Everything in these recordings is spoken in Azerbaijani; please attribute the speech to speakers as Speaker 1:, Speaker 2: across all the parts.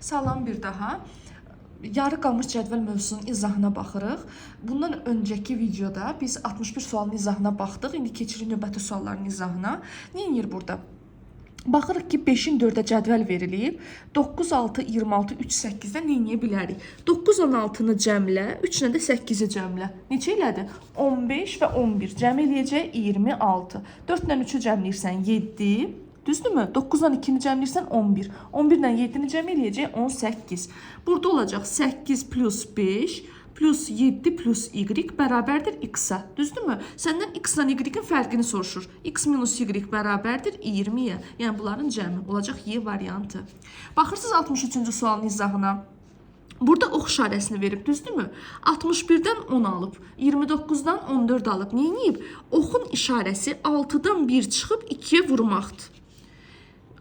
Speaker 1: Salam bir daha. Yarı qalmış cədvəl mövzusunun izahına baxırıq. Bundan öncəki videoda biz 61 sualın izahına baxdıq. İndi keçirik növbəti sualların izahına. Nə edir burada? Baxırıq ki, 5-in 4-ə cədvəl verilib. 9, 6, 26, 3, 8-də nə edə bilərik? 9 ilə 6-nı cəmlə, 3 ilə də 8-i cəmlə. Neçə elədi? 15 və 11 cəm eləyəcək 26. 4 ilə 3-ü cəmləyirsən 7. Düzdürmü? 9 ilə 2-ni cəmləyirsən 11. 11 ilə 7-ni cəm eləyəcək 18. Burada olacaq 8 plus 5 plus 7 plus y bərabərdir x-a. Düzdürmü? Səndən x ilə y-in fərqini soruşur. X minus y bərabərdir 20-yə. Yəni bunların cəmi olacaq Y variantı. Baxırsınız 63-cü sualın izahına. Burada ox işarəsini verib, düzdürmü? 61-dən 10 alıb, 29-dan 14 alıb. Nə edib? Oxun işarəsi 6-dan 1 çıxıb 2-yə vurmaqdır.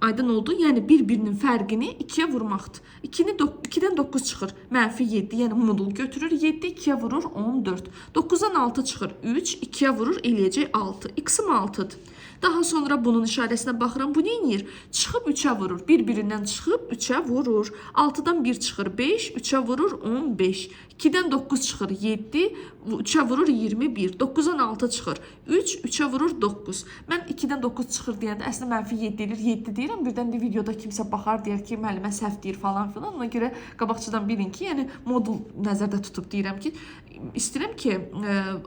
Speaker 1: Aydın oldu. Yəni bir-birinin fərqini 2-yə vurmaqdır. 2-dən 9 çıxır. Mənfi 7, yəni modul götürür. 7 2-yə vurur 14. 9-dan 6 çıxır. 3 2-yə vurur eləyəcək 6. X-im 6-dır. Daha sonra bunun işarəsinə baxıram. Bu nə edir? Çıxıb 3-ə vurur. Bir-birindən çıxıb 3-ə vurur. 6-dan 1 çıxır 5, 3-ə vurur 15. 2-dən 9 çıxır 7, 3-ə vurur 21. 9-dan 6 çıxır 3, 3-ə vurur 9. Mən 2-dən 9 çıxır deyəndə əslində mənfi 7 eləyir, 7 deyirəm. Birdən də videoda kimsə baxar deyər ki, müəllimə səhv deyir falan filan. Ona görə qabaqcadan bilin ki, yəni modul nəzərdə tutub deyirəm ki, istəyirəm ki,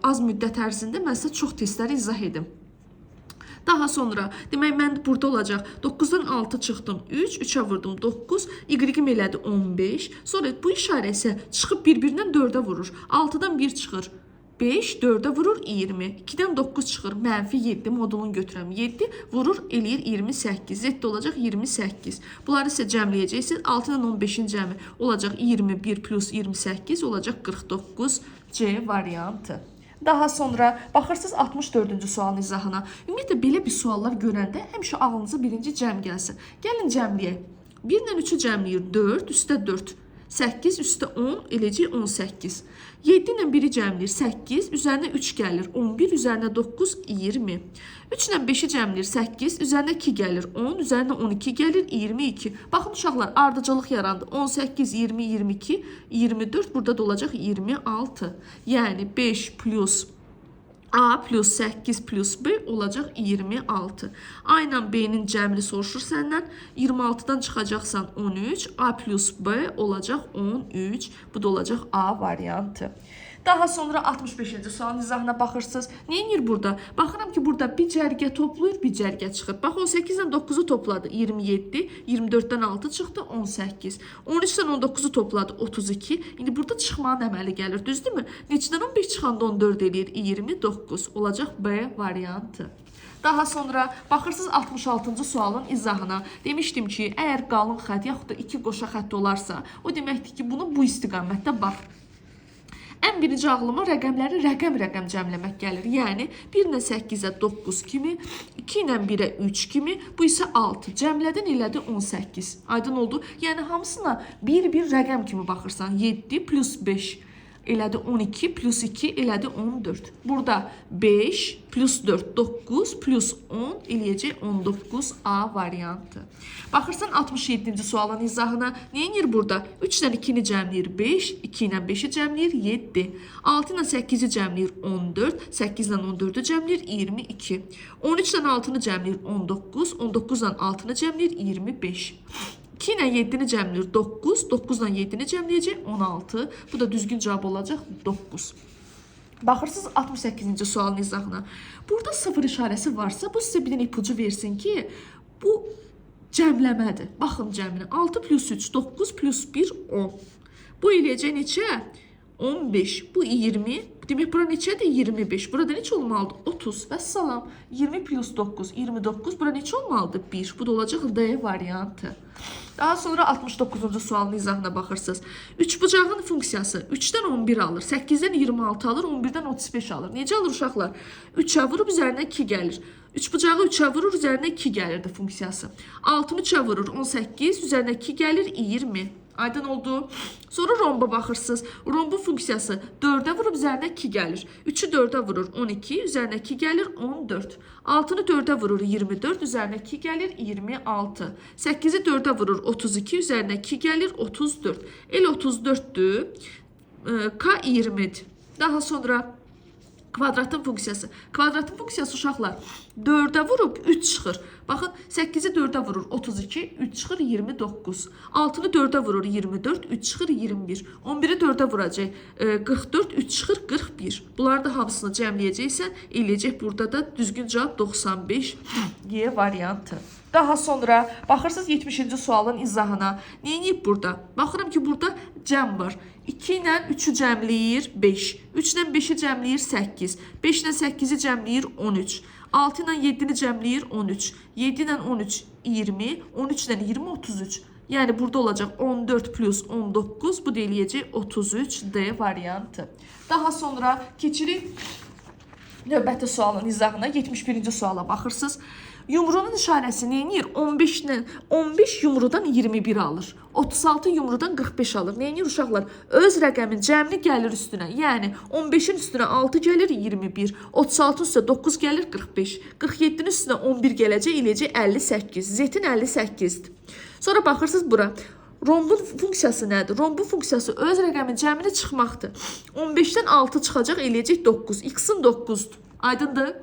Speaker 1: az müddət ərzində mən sizə çox testləri izah edim. Daha sonra, demək mən burada olacaq 9-dan 6 çıxdım 3, 3-ə vurdum 9, y-im elədi 15. Sonra bu işarə isə çıxıb bir-birindən 4-ə vurur. 6-dan 1 çıxır 5, 4-ə vurur 20. 2-dən 9 çıxır, mənfi 7, modulunu götürəm 7, vurur eləyir 28. Z də olacaq 28. Bunları isə cəmləyəcəksiniz. 6 ilə 15-in cəmi olacaq 21 plus 28 olacaq 49 C variantı. Daha sonra baxırsınız 64-cü sualın izahına. Ümumiyyətlə belə bir suallar görəndə həmişə ağlınıza birinci cəm gəlsin. Gəlin cəmləyək. 1 ilə 3-ü cəmləyir 4, üstə 4. 8 üstə 10 eləyəcək 18. 7 ilə 1-i cəmləyir 8, üzərinə 3 gəlir 11, üzərinə 9 20. 3 ilə 5-i cəmləyir 8, üzərinə 2 gəlir 10, üzərinə 12 gəlir 22. Baxın uşaqlar, ardıcıllıq yarandı. 18, 20, 22, 24, burada da olacaq 26. Yəni 5 plus A plus 8 plus B olacaq 26. A ilə B-nin cəmini soruşur səndən. 26-dan çıxacaqsan 13. A plus B olacaq 13. Bu da olacaq A variantı. Daha sonra 65-ci sualın izahına baxırsınız. Nə edir burada? Baxıram ki, burada bir cərgə toplayır, bir cərgə çıxır. Bax 18-dən 9-u topladı 27, 24-dən 6 çıxdı 18. 13-dən 19-u topladı 32. İndi burada çıxmanın əməli gəlir, düzdürmü? Neçədən 15 çıxanda 14 eləyir? 29. Olacaq B variantı. Daha sonra baxırsınız 66-cı sualın izahına. Demişdim ki, əgər qalın xətt yaxud da iki qoşa xətt olarsa, o deməkdir ki, bunu bu istiqamətdə bax. Ən birinci ağlıma rəqəmləri rəqəm-rəqəm cəmləmək gəlir. Yəni 1 ilə 8-ə 9 kimi, 2 ilə 1-ə 3 kimi, bu isə 6. Cəmlədin elədi 18. Aydın oldu? Yəni hamısına bir-bir rəqəm kimi baxırsan. 7 plus 5 elədi 12 plus 2 elədi 14. Burada 5 plus 4 9 plus 10 eləyəcək 19 A variantı. Baxırsan 67-ci sualın izahına. Nə edir burada? 3 ilə 2-ni cəmləyir 5, 2 ilə 5-i cəmləyir 7. 6 ilə 8-i cəmləyir 14, 8 ilə 14-ü cəmləyir 22. 13 ilə 6-nı cəmləyir 19, 19 ilə 6-nı cəmləyir 25. 2 ilə 7-ni cəmləyir 9, 9 ilə 7-ni cəmləyəcək 16. Bu da düzgün cavab olacaq 9. Baxırsınız 68-ci sualın izahına. Burada sıfır işarəsi varsa, bu sizə bir dənə ipucu versin ki, bu cəmləmədir. Baxın cəminə. 6 plus 3, 9 plus 1, 10. Bu eləyəcək neçə? 15. Bu 20. Demək, bura neçədir? 25. Burada neçə olmalıdır? 30. Vəssalam. 20 plus 9, 29. Bura neçə olmalıdır? 1. Bu da olacaq D variantı. Daha sonra 69-cu sualın izahına baxırsınız. Üçbucağın funksiyası 3-dən 11 alır, 8-dən 26 alır, 11-dən 35 alır. Necə alır uşaqlar? 3-ə vurub üzərinə 2 gəlir. Üçbucağı 3-ə vurur, üzərinə 2 gəlirdi funksiyası. 6-nı 3-ə vurur, 18, üzərinə 2 gəlir, 20. Aydın oldu. Sonra romba baxırsınız. Rombun funksiyası 4-ə vurub üzərinə 2 gəlir. 3-ü 4-ə vurur 12, üzərinə 2 gəlir 14. 6-nı 4-ə vurur 24, üzərinə 2 gəlir 26. 8-i 4-ə vurur 32, üzərinə 2 gəlir 34. L 34-dür. K 20-dir. Daha sonra kvadratın funksiyası. Kvadratın funksiyası uşaqlar 4-ə vurub 3 çıxır. Baxın 8-i 4-ə vurur 32, 3 çıxır 29. 6-nı 4-ə vurur 24, 3 çıxır 21. 11-i 4-ə vuracaq 44, 3 çıxır 41. Bunları da hamısını cəmləyəcəksən, eləyəcək burada da düzgün cavab 95 Y variantı. Daha sonra baxırsınız 70-ci sualın izahına. Nə edib burada? Baxıram ki, burada cəm var. 2 ilə 3-ü cəmləyir 5. 3 ilə 5-i cəmləyir 8. 5 ilə 8-i cəmləyir 13. 6 ilə 7-ni cəmləyir 13. 7 ilə 13 20. 13 ilə 20 33. Yəni burada olacaq 14 plus 19. Bu da eləyəcək 33 D variantı. Daha sonra keçirik növbəti sualın izahına. 71-ci suala baxırsınız. Yumrunun işarəsi nə edir? 15 yumrudan 21 alır. 36 yumrudan 45 alır. Nə edir uşaqlar? Öz rəqəmin cəmini gəlir üstünə. Yəni 15-in üstünə 6 gəlir 21. 36-ın üstünə 9 gəlir 45. 47-nin üstünə 11 gələcək, eləyəcək 58. Z-in 58-dir. Sonra baxırsınız bura. Rombun funksiyası nədir? Rombun funksiyası öz rəqəmin cəmini çıxmaqdır. 15-dən 6 çıxacaq, eləyəcək 9. X-in 9-dur. Aydındır?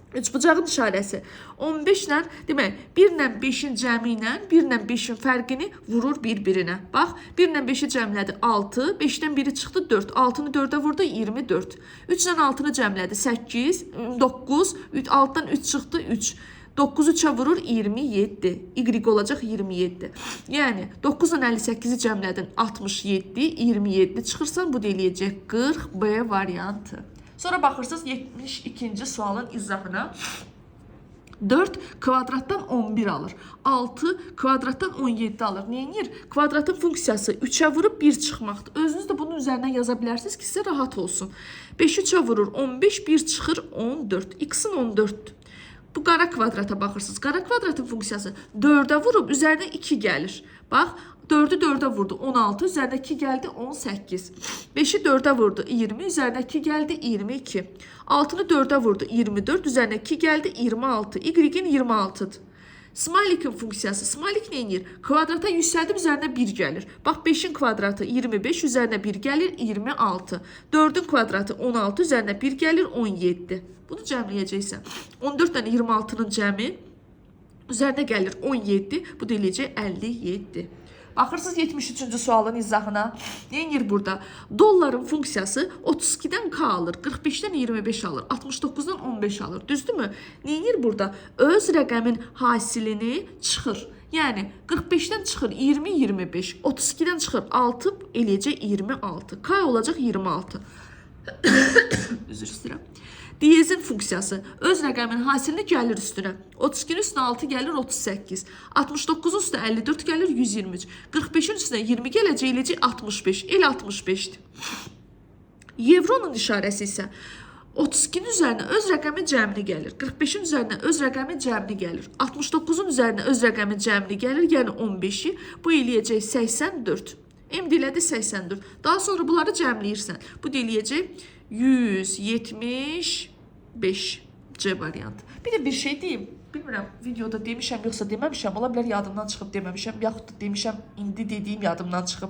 Speaker 1: Üçbucağın işarəsi 15 ilə, demək, 1 ilə 5-in cəmi ilə 1 ilə 5-in fərqini vurur bir-birinə. Bax, 1 ilə 5-i cəmlədi 6, 5-dən 1-i çıxdı 4, 6-nı 4-ə vurdu 24. 3 ilə 6-nı cəmlədi 8, 9, 6-dan 3 çıxdı 3. 9-u 3-ə vurur 27. Y olacaq 27. Yəni 9 ilə 58-i cəmlədin 67, 27 çıxırsan, bu da eləyəcək 40 B variantı. Sonra baxırsınız 72-ci sualın izahına. 4 kvadratdan 11 alır. 6 kvadratdan 17 alır. Nə edir? Kvadratın funksiyası 3-ə vurub 1 çıxmaqdır. Özünüz də bunun üzərindən yaza bilərsiniz ki, sizə rahat olsun. 5 3-ə vurur 15, 1 çıxır 14. X-in 14-dür. Bu qara kvadrata baxırsınız. Qara kvadratın funksiyası 4-ə vurub üzərinə 2 gəlir. Bax, 4-ü 4-ə vurdu 16, üzərinə 2 gəldi 18. 5-i 4-ə vurdu 20, üzərinə 2 gəldi 22. 6-nı 4-ə vurdu 24, üzərinə 2 gəldi 26. Y-in 26-dır. Smalikin funksiyası. Smalik nə edir? Kvadrata yüksəldib üzərinə 1 gəlir. Bax 5-in kvadratı 25, üzərinə 1 gəlir 26. 4-ün kvadratı 16, üzərinə 1 gəlir 17. Bunu cəmləyəcəksən. 14 ilə 26-nın cəmi üzərinə gəlir 17. Bu da eləyəcək 57. Baxırsınız 73-cü sualın izahına. Nə edir burada? Dolların funksiyası 32-dən K alır, 45-dən 25 alır, 69-dan 15 alır. Düzdürmü? Nə edir burada? Öz rəqəmin hasilini çıxır. Yəni 45-dən çıxır 20, 25, 32-dən çıxır 6, eləyəcək 26. K olacaq 26. Üzr istəyirəm. Diyezin funksiyası öz rəqəmin hasilini gəlir üstünə. 32-nin üstünə 6 gəlir 38. 69-un üstünə 54 gəlir 123. 45-in üstünə 20 gələcək, eləyəcək 65. Elə 65-dir. Evronun işarəsi isə 32-nin üzərinə öz rəqəmin cəmini gəlir. 45-in üzərinə öz rəqəmin cəmini gəlir. 69-un üzərinə öz rəqəmin cəmini gəlir, yəni 15-i. Bu eləyəcək 84. M elədi 84. Daha sonra bunları cəmləyirsən. Bu da eləyəcək 175 C variantı. Bir də bir şey deyim. Bilmirəm, videoda demişəm yoxsa deməmişəm. Ola bilər yadımdan çıxıb deməmişəm, yaxud da demişəm, indi dediyim yadımdan çıxıb.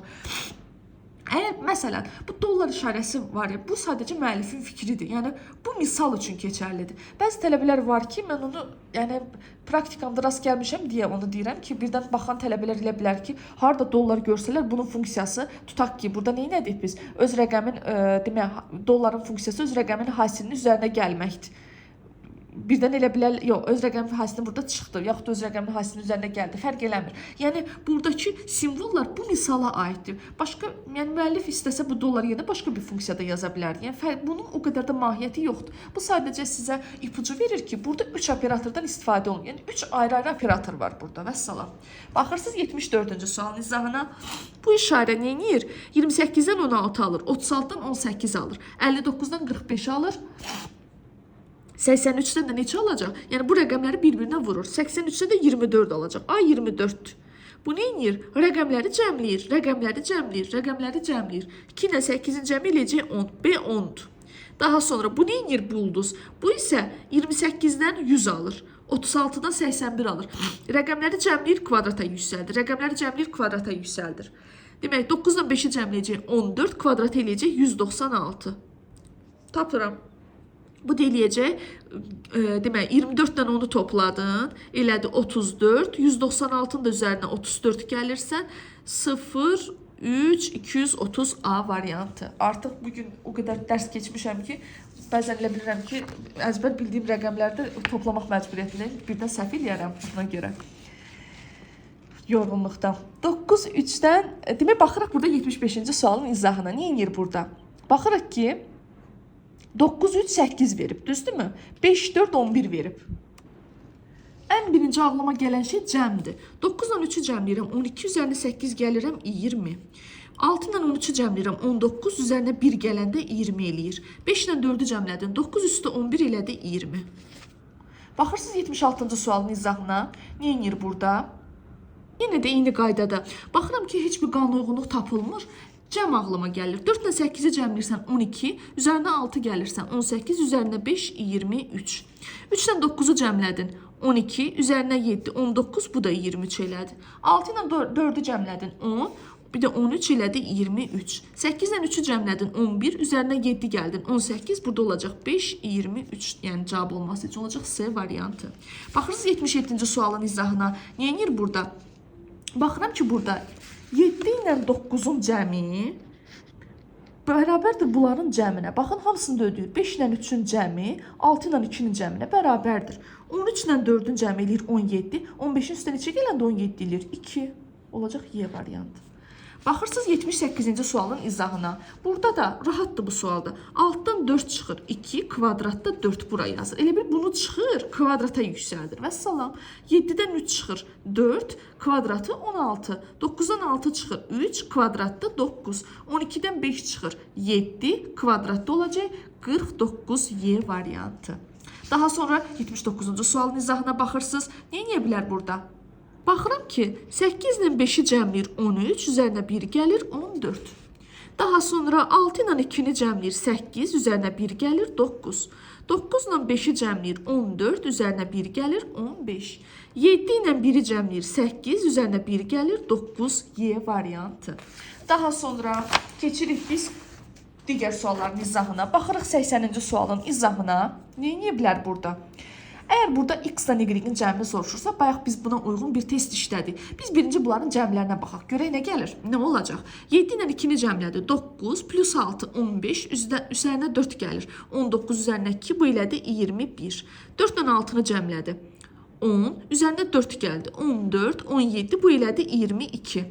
Speaker 1: Əgər məsələn bu dollar işarəsi var ya, bu sadəcə müəllifin fikridir. Yəni bu misal üçün keçərlidir. Bəzi tələbələr var ki, mən onu yəni praktikamda rast gəlmişəm deyə onu deyirəm ki, birdən baxan tələbələr elə bilər ki, harda dollar görsələr bunun funksiyası tutaq ki, burada nə etdik biz? Öz rəqəmin demək, dolların funksiyası öz rəqəmin hasilinin üzərinə gəlməkdir. Birdən elə bilər, yox, öz rəqəmin hasilini burada çıxdı, yaxud da öz rəqəmin hasilinin üzərinə gəldi, fərq eləmir. Yəni buradakı simvollar bu misala aiddir. Başqa, yəni müəllif istəsə bu dollar yerinə başqa bir funksiya da yaza bilərdi. Yəni fərq, bunun o qədər də mahiyyəti yoxdur. Bu sadəcə sizə ipucu verir ki, burada 3 operatordan istifadə olunur. Yəni 3 ayrı-ayrı operator var burada. Vəssalam. Baxırsınız 74-cü sualın izahına. Bu işarə nə edir? 28-dən 16 alır, 36-dan 18 alır, 59-dan 45 alır. 83-dən də neçə alacaq? Yəni bu rəqəmləri bir-birinə vurur. 83-də də 24 alacaq. A 24-dür. Bu nə edir? Rəqəmləri cəmləyir, rəqəmləri cəmləyir, rəqəmləri cəmləyir. 2 ilə 8-in cəmi eləyəcək 10. B 10-dur. Daha sonra bu nə edir bulduz? Bu isə 28-dən 100 alır. 36-dan 81 alır. Rəqəmləri cəmləyir, kvadrata yüksəldir. Rəqəmləri cəmləyir, kvadrata yüksəldir. Demək 9 ilə 5-i cəmləyəcək 14, kvadrat eləyəcək 196. Tapıram. Bu da eləyəcək, demək 24 ilə 10-u topladın, elədi 34, 196-nın da üzərinə 34 gəlirsən, 0, 3, 230 A variantı. Artıq bugün o qədər dərs keçmişəm ki, bəzən elə bilirəm ki, əzbər bildiyim rəqəmlərdə toplamaq məcburiyyətindəyim, birdən səhv eləyərəm buna görə. Yorğunluqdan. 9, 3-dən, demək baxırıq burada 75-ci sualın izahına. Nə eləyir burada? Baxırıq ki, 9, 3, 8 verib, düzdürmü? 5, 4, 11 verib. Ən birinci ağlıma gələn şey cəmdir. 9 ilə 3-ü cəmləyirəm, 12 üzərinə 8 gəlirəm, 20. 6 ilə 13-ü cəmləyirəm, 19 üzərinə 1 gələndə 20 eləyir. 5 ilə 4-ü cəmlədim, 9 üstə 11 elədi 20. Baxırsınız 76-cı sualın izahına. Nə eləyir burada? Yenə də eyni qaydada. Baxıram ki, heç bir qanuna uyğunluq tapılmır. Cəm ağlıma gəlir. 4 ilə 8-i cəmləyirsən 12, üzərinə 6 gəlirsən 18, üzərinə 5, 23. 3 ilə 9-u cəmlədin 12, üzərinə 7, 19, bu da 23 elədi. 6 ilə 4-ü cəmlədin 10, bir də 13 elədi 23. 8 ilə 3-ü cəmlədin 11, üzərinə 7 gəldin 18, burada olacaq 5, 23, yəni cavab olması üçün olacaq C variantı. Baxırsınız 77-ci sualın izahına. Nə edir burada? Baxıram ki, burada 7 ilə 9-un cəmi bərabərdir bunların cəminə. Baxın, hamısını da ödəyir. 5 ilə 3-ün cəmi 6 ilə 2-nin cəminə bərabərdir. 13 ilə 4-ün cəmi eləyir 17. 15-in üstə neçə gələndə 17 eləyir? 2. Olacaq Y variantı. Baxırsınız 78-ci sualın izahına. Burada da rahatdır bu sualda. Altdan 4 çıxır. 2 kvadratda 4 bura yazır. Elə bil bunu çıxır, kvadrata yüksəldir. Vəssalam. 7-dən 3 çıxır. 4 kvadratı 16. 9-dan 6 çıxır. 3 kvadratda 9. 12-dən 5 çıxır. 7 kvadratda olacaq 49 Y variantı. Daha sonra 79-cu sualın izahına baxırsınız. Nə edə bilər burada? Baxıram ki, 8 ilə 5-i cəmləyir 13, üzərinə 1 gəlir 14. Daha sonra 6 ilə 2-ni cəmləyir 8, üzərinə 1 gəlir 9. 9 ilə 5-i cəmləyir 14, üzərinə 1 gəlir 15. 7 ilə 1-i cəmləyir 8, üzərinə 1 gəlir 9 Y variantı. Daha sonra keçirik biz digər sualların izahına. Baxırıq 80-ci sualın izahına. Nə edə bilər burada? Əgər burada x ilə y-in cəmini soruşursa, bayaq biz buna uyğun bir test işlədik. Biz birinci bunların cəmlərinə baxaq. Görək nə gəlir? Nə olacaq? 7 ilə 2-ni cəmlədi. 9 plus 6 15, üzərinə 4 gəlir. 19 üzərinə 2, bu elədi 21. 4 ilə 6-nı cəmlədi. 10, üzərinə 4 gəldi. 14, 17, bu elədi 22.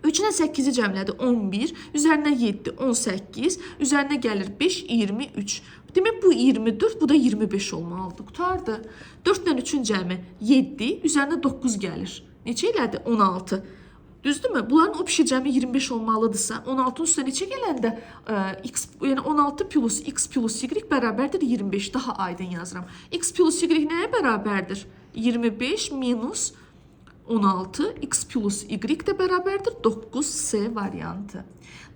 Speaker 1: 3 ilə 8-i cəmlədi 11, üzərinə 7, 18, üzərinə gəlir 5, 23. Demək bu 24, bu da 25 olmalıdır. Qurtardı. 4 ilə 3-ün cəmi 7, üzərinə 9 gəlir. Neçə elədi? 16. Düzdürmü? Bunların o pişi cəmi 25 olmalıdırsa, 16-nın üstünə neçə gələndə x, yəni 16 plus x plus y bərabərdir 25. Daha aydın yazıram. X plus y nəyə bərabərdir? 25 minus 16 x plus y də bərabərdir 9C variantı.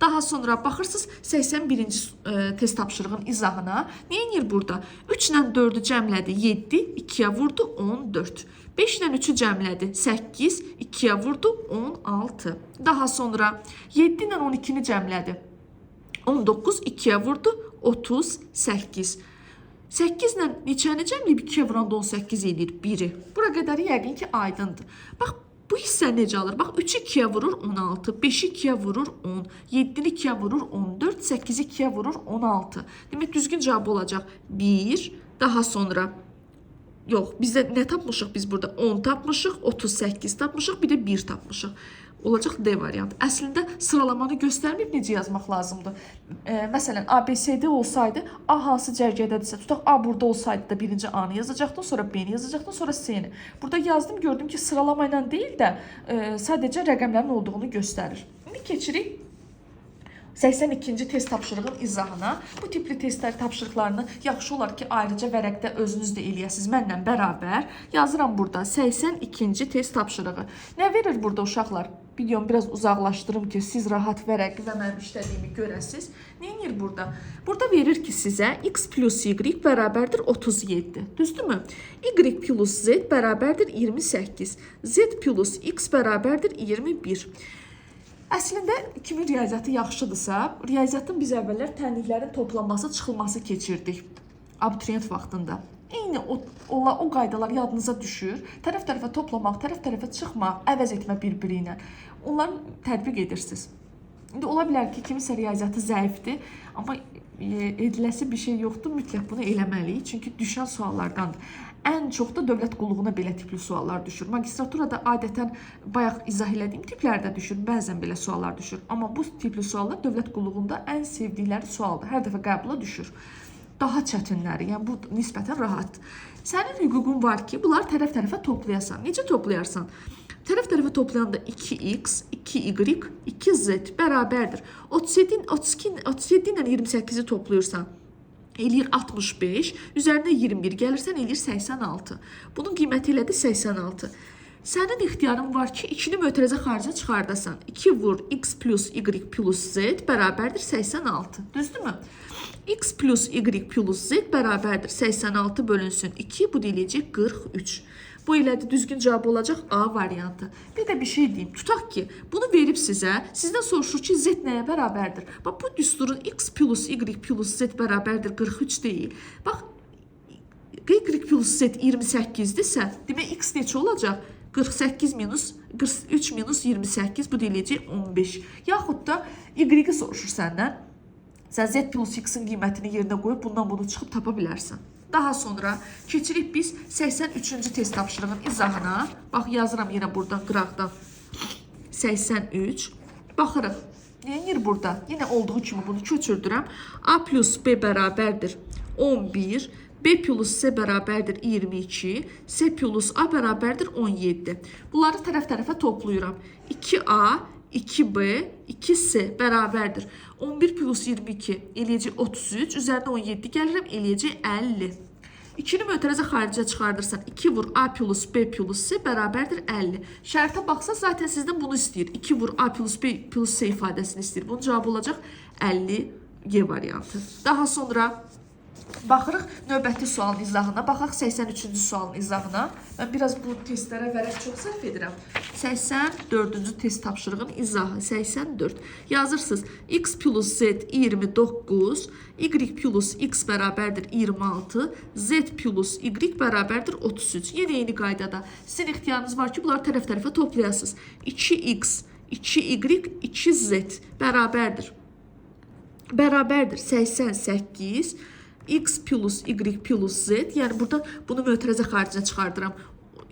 Speaker 1: Daha sonra baxırsınız 81-ci test tapşırığın izahına. Nə edir burada? 3 ilə 4-ü cəmlədi 7, 2-yə vurdu 14. 5 ilə 3-ü cəmlədi 8, 2-yə vurdu 16. Daha sonra 7 ilə 12-ni cəmlədi 19, 2-yə vurdu 38. 8 ilə neçəni cəmləyib 2-yə vuranda 18 eləyir 1-i. Bura qədər yəqin ki aydındır. Bax bu hissə necə alır? Bax 3-ü 2-yə vurur 16, 5-i 2-yə vurur 10, 7-ni 2-yə vurur 14, 8-i 2-yə vurur 16. Demək düzgün cavab olacaq 1, daha sonra yox, bizdə nə tapmışıq biz burada? 10 tapmışıq, 38 tapmışıq, bir də 1 tapmışıq. Olacaq D variantı. Əslində sıralamanı göstərməyib necə yazmaq lazımdır. Məsələn, A, B, C, D olsaydı, A hansı cərgədədirsə, tutaq A burada olsaydı da birinci A-nı yazacaqdın, sonra B-ni yazacaqdın, sonra C-ni. Burada yazdım, gördüm ki, sıralamayla deyil də sadəcə rəqəmlərin olduğunu göstərir. İndi keçirik 82-ci test tapşırığın izahına. Bu tipli testlər tapşırıqlarını yaxşı olar ki, ayrıca vərəqdə özünüz də eləyəsiniz mənlə bərabər. Yazıram burada 82-ci test tapşırığı. Nə verir burada uşaqlar? Videomu biraz uzaqlaşdırım ki, siz rahat vərəqi və mənim işlədiyimi görəsiniz. Nə edir burada? Burada verir ki, sizə x plus y bərabərdir 37. Düzdürmü? Y plus z bərabərdir 28. Z plus x bərabərdir 21. Əslində kimin riyaziyyatı yaxşıdırsa, riyaziyyatın biz əvvəllər tənliklərin toplanması, çıxılması keçirdik abituriyent vaxtında. Eyni o qaydalar yadınıza düşür. Tərəf-tərəfə toplamaq, tərəf-tərəfə çıxmaq, əvəz etmə bir-biri ilə. Onları tətbiq edirsiniz. İndi ola bilər ki, kimisə riyaziyyatı zəifdir, amma ediləsi bir şey yoxdur. Mütləq bunu eləməliyik, çünki düşən suallardandır. Ən çox da dövlət qulluğuna belə tipli suallar düşür. Magistraturada adətən bayaq izah elədiyim tiplərdə düşür, bəzən belə suallar düşür. Amma bu tipli suallar dövlət qulluğunda ən sevdikləri sualdır. Hər dəfə qəbula düşür. Daha çətinləri, yəni bu nisbətən rahatdır. Sənin hüququn var ki, bunları tərəf-tərəfə toplayasan. Necə toplayarsan? Tərəf-tərəfə toplayanda 2x, 2y, 2z bərabərdir. 37, 32, 37 ilə 28-i toplayırsan, eləyir 65, üzərinə 21 gəlirsən, eləyir 86. Bunun qiyməti elədir 86. Sənin ixtiyarın var ki, 2-ni mötərizə xaricə çıxardasan. 2 vur x plus y plus z bərabərdir 86. Düzdürmü? X plus y plus z bərabərdir 86 bölünsün 2, bu da eləyəcək 43. Bu elədir, düzgün cavab olacaq A variantı. Bir də bir şey deyim. Tutaq ki, bunu verib sizə, sizdən soruşur ki, z nəyə bərabərdir? Bax, bu düsturun x plus y plus z bərabərdir 43 deyil. Bax, y plus z 28-dirsə, demək x neçə olacaq? 48 minus 43 minus 28, bu da eləyəcək 15. Yaxud da y-i soruşur səndən. Sən z plus x-in qiymətini yerinə qoyub bundan bunu çıxıb tapa bilərsən. Daha sonra keçirik biz 83-cü test tapşırığın izahına. Bax, yazıram yenə buradan qıraqdan. 83. Baxırıq. Nə edir burada? Yenə olduğu kimi bunu köçürdürəm. A plus B bərabərdir 11. B plus C bərabərdir 22. C plus A bərabərdir 17. Bunları tərəf-tərəfə toplayıram. 2A, 2B, 2C bərabərdir. 11 plus 22 eləyəcək 33. Üzərinə 17 gəlirəm, eləyəcək 50. 2-ni mötərizə xaricə çıxardırsan, 2 vur A plus B plus C bərabərdir 50. Şərtə baxsa zaten sizdən bunu istəyir. 2 vur A plus B plus C ifadəsini istəyir. Bunun cavabı olacaq 50 G variantı. Daha sonra baxırıq növbəti sualın izahına. Baxaq 83-cü sualın izahına. Mən biraz bu testlərə vərəq çox sərf edirəm. 84-cü test tapşırığının izahı 84. Yazırsınız x plus z 29, y plus x bərabərdir 26, z plus y bərabərdir 33. Yenə eyni qaydada. Sizin ixtiyarınız var ki, bunları tərəf-tərəfə toplayasınız. 2x, 2y, 2z bərabərdir. Bərabərdir 88. X plus y plus z. Yəni burada bunu mötərizə xaricinə çıxardıram.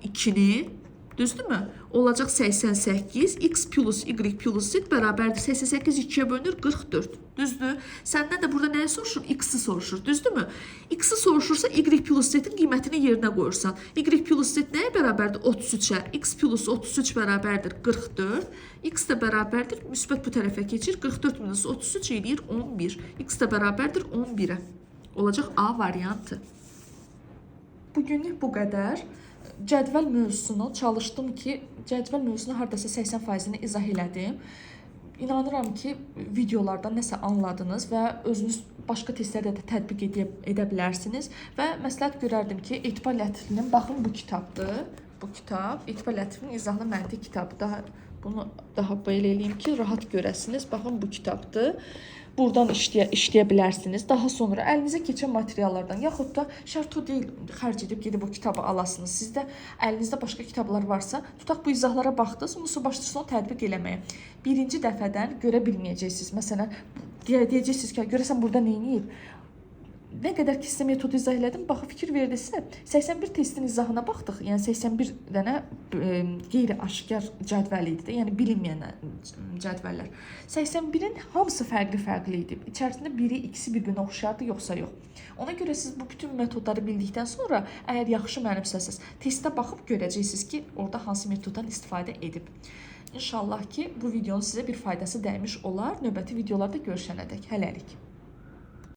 Speaker 1: 2-ni. Düzdürmü? Olacaq 88. X plus y plus z bərabərdir. 88 2-yə bölünür 44. Düzdür? Səndən də burada nəyi soruşur? X-i soruşur. Düzdürmü? X-i soruşursa y plus z-in qiymətini yerinə qoyursan. Y plus z nəyə bərabərdir? 33-ə. X plus 33 bərabərdir 44. X də bərabərdir. Müsbət bu tərəfə keçir. 44 minus 33 eləyir 11. X də bərabərdir 11-ə. Olacaq A variantı. Bugünlük bu qədər. Cədvəl mövzusunu çalışdım ki, cədvəl mövzusunu hardasa 80%-ni izah elədim. İnanıram ki, videolardan nəsə anladınız və özünüz başqa testlərdə də tətbiq edə bilərsiniz və məsləhət görərdim ki, Etibar Lətiflinin, baxın bu kitabdır. Bu kitab Etibar Lətiflinin izahlı məntiq kitabı. Daha bunu daha belə eləyim ki, rahat görəsiniz. Baxın bu kitabdır. Buradan işləyə bilərsiniz. Daha sonra əlinizə keçən materiallardan, yaxud da şərt o deyil, xərc edib gedib o kitabı alasınız. Sizdə əlinizdə başqa kitablar varsa, tutaq bu izahlara baxdınız, ondan sonra başlayırsınız onu tətbiq eləməyə. Birinci dəfədən görə bilməyəcəksiniz. Məsələn, deyəcəksiniz ki, görəsən burada nə eləyib? Nə qədər ki sizə metodu izah elədim, baxın fikir verdinizsə, 81 testin izahına baxdıq. Yəni 81 dənə qeyri-aşkar cədvəl idi də, yəni bilinməyən cədvəllər. 81-in hamısı fərqli-fərqli idi. İçərisində biri, ikisi bir-birinə oxşardı, yoxsa yox. Ona görə siz bu bütün metodları bildikdən sonra, əgər yaxşı mənimsəsəz, testə baxıb görəcəksiniz ki, orada hansı metoddan istifadə edib. İnşallah ki, bu videonun sizə bir faydası dəymiş olar. Növbəti videolarda görüşənədək. Hələlik.